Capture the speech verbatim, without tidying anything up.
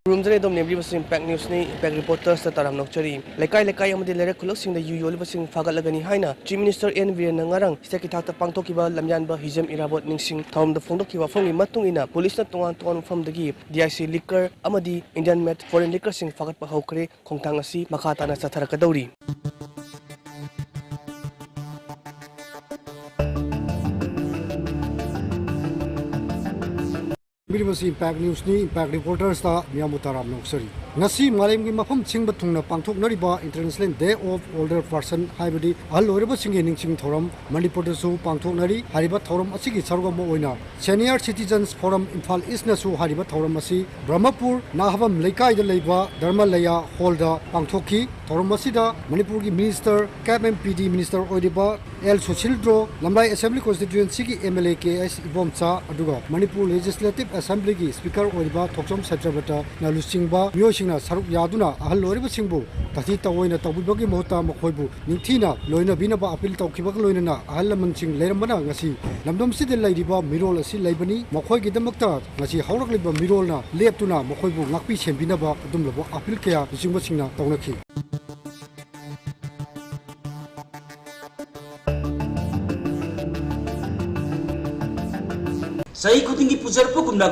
ꯈꯨꯔꯨꯝꯖꯔꯤ, ꯑꯗꯣꯝ ꯌꯦꯡꯕꯤꯔꯤꯕꯁꯤ Impact Newsꯅꯤ꯫ Impact Reportersꯇ ꯇꯔꯥꯝꯅ ꯑꯣꯛꯆꯔꯤ꯫ ꯂꯩꯀꯥꯏ ꯂꯩꯀꯥꯏ ꯑꯃꯗꯤ ꯂꯩꯔꯛ ꯈꯨꯜꯂꯛꯁꯤꯡꯗ ꯌꯨ ꯌꯣꯜꯂꯤꯕꯁꯤꯡ ꯐꯥꯒꯠꯂꯒꯅꯤ ꯍꯥꯏꯅ Chief Minister ꯑꯦꯟ ꯕꯤꯔꯦꯟꯅ ꯉꯔꯥꯡ state ꯊꯥꯛꯇ ꯄꯥꯡꯊꯣꯛꯈꯤꯕ ꯂꯝꯌꯥꯟꯕ ꯍꯤꯖꯝ ꯏꯔꯥꯕꯣꯠ ꯅꯤꯡꯁꯤꯡ ꯊꯧꯔꯝꯗ ꯐꯣꯡꯗꯣꯛꯈꯤꯕ ꯋꯥꯐꯝꯒꯤ ꯃꯇꯨꯡ ꯏꯟꯅ, policeꯅ ꯇꯣꯉꯥꯟ ꯇꯣꯉꯥꯟꯕ ꯃꯐꯝꯗꯒꯤ D I C liquor ꯑꯃꯗꯤ Indian made foreign liquorꯁꯤꯡ ꯐꯥꯒꯠꯄ ꯍꯧꯈ꯭ꯔꯦ꯫ ꯈꯣꯡꯊꯥꯡ ꯑꯁꯤ ꯃꯈꯥ ꯇꯥꯅ ꯆꯠꯊꯔꯛꯀꯗꯧꯔꯤ꯫ ꯄꯤꯔꯤꯕꯁꯤ Impact Newsꯅꯤ꯫ Impact Reportersꯇ ꯃꯤꯌꯥꯝꯕꯨ ꯇꯔꯥꯝꯅ ꯑꯣꯛꯆꯔꯤ꯫ ꯉꯁꯤ ꯃꯥꯂꯦꯝꯒꯤ ꯃꯐꯝ ꯁꯤꯟꯕ ꯊꯨꯡꯅ ꯄꯥꯡꯊꯣꯛꯅꯔꯤꯕ International Day of Older Person, ꯍꯥꯏꯕꯗꯤ ꯑꯍꯜ ꯑꯣꯏꯔꯕꯁꯤꯡꯒꯤ ꯅꯤꯡꯁꯤꯡ ꯊꯧꯔꯝ ꯃꯅꯤꯄꯨꯔꯗꯁꯨ ꯄꯥꯡꯊꯣꯛꯅꯔꯤ꯫ ꯍꯥꯏꯔꯤꯕ ꯊꯧꯔꯝ ꯑꯁꯤꯒꯤ ꯁꯔꯨꯛ ꯑꯃ ꯑꯣꯏꯅ Senior Citizens Forum Imphal Eastꯅꯁꯨ ꯍꯥꯏꯔꯤꯕ ꯊꯧꯔꯝ ꯑꯁꯤ ꯕ꯭ꯔꯍꯃꯄꯨꯔ ꯅꯥꯍꯕꯝ ꯂꯩꯀꯥꯏꯗ ꯂꯩꯕ ꯙꯔꯃꯂꯌꯥ hallꯗ ꯄꯥꯡꯊꯣꯛꯈꯤ꯫ ꯊꯧꯔꯝ ꯑꯁꯤꯗ ꯃꯅꯤꯄꯨꯔꯒꯤ Minister, ꯀꯦꯞ ꯑꯦꯝ ꯄꯤ ꯗꯤ Minister ꯑꯣꯏꯔꯤꯕ ꯑꯦꯜ ꯁꯨꯁꯤꯜꯗ꯭ꯔꯣ, ꯂꯝꯂꯥꯏ Assembly Constituencyꯒꯤ M L A K S Ibomcha, ꯑꯗꯨꯒ ꯃꯅꯤꯄꯨꯔ Legislative Assemblyꯒꯤ Speaker ꯑꯣꯏꯔꯤꯕ ꯊꯣꯛꯆꯣꯝ ꯁꯇ꯭ꯌꯕ꯭ꯔꯇꯅ ꯂꯨꯆꯤꯡꯕ ꯃꯤꯑꯣꯏꯁꯤꯡꯅ ꯁꯔꯨꯛ ꯌꯥꯗꯨꯅ ꯑꯍꯜ ꯑꯣꯏꯔꯕꯁꯤꯡꯕꯨ ꯇꯥꯊꯤ ꯇꯥꯑꯣꯏꯅ ꯇꯧꯕꯤꯕꯒꯤ ꯃꯍꯨꯠꯇ ꯃꯈꯣꯏꯕꯨ ꯅꯤꯡꯊꯤꯅ ꯂꯣꯏꯅꯕꯤꯅꯕ appeal ꯇꯧꯈꯤꯕꯒ ꯂꯣꯏꯅꯅ ꯑꯍꯜ ꯂꯃꯟꯁꯤꯡ ꯂꯩꯔꯝꯕꯅ ꯉꯁꯤ ꯂꯝꯗꯝꯁꯤꯗ ꯂꯩꯔꯤꯕ ꯃꯤꯔꯣꯜ ꯑꯁꯤ ꯂꯩꯕꯅꯤ꯫ ꯃꯈꯣꯏꯒꯤꯗꯃꯛꯇ ꯉꯁꯤ ꯍꯧꯔꯛꯂꯤꯕ ꯃꯤꯔꯣꯜꯅ ꯂꯦꯞꯇꯨꯅ ꯃꯈꯣꯏꯕꯨ ꯉꯥꯛꯄꯤ ꯁꯦꯟꯕꯤꯅꯕ ꯑꯗꯨꯝꯂꯕ appeal ꯀꯌꯥ ꯂꯨꯆꯤꯡꯕꯁꯤꯡꯅ ꯇꯧꯅꯈꯤ꯫ ꯆꯍꯤ ꯈꯨꯗꯤꯡꯒꯤ ꯄꯨꯖꯔꯛꯄꯒꯨꯝꯅ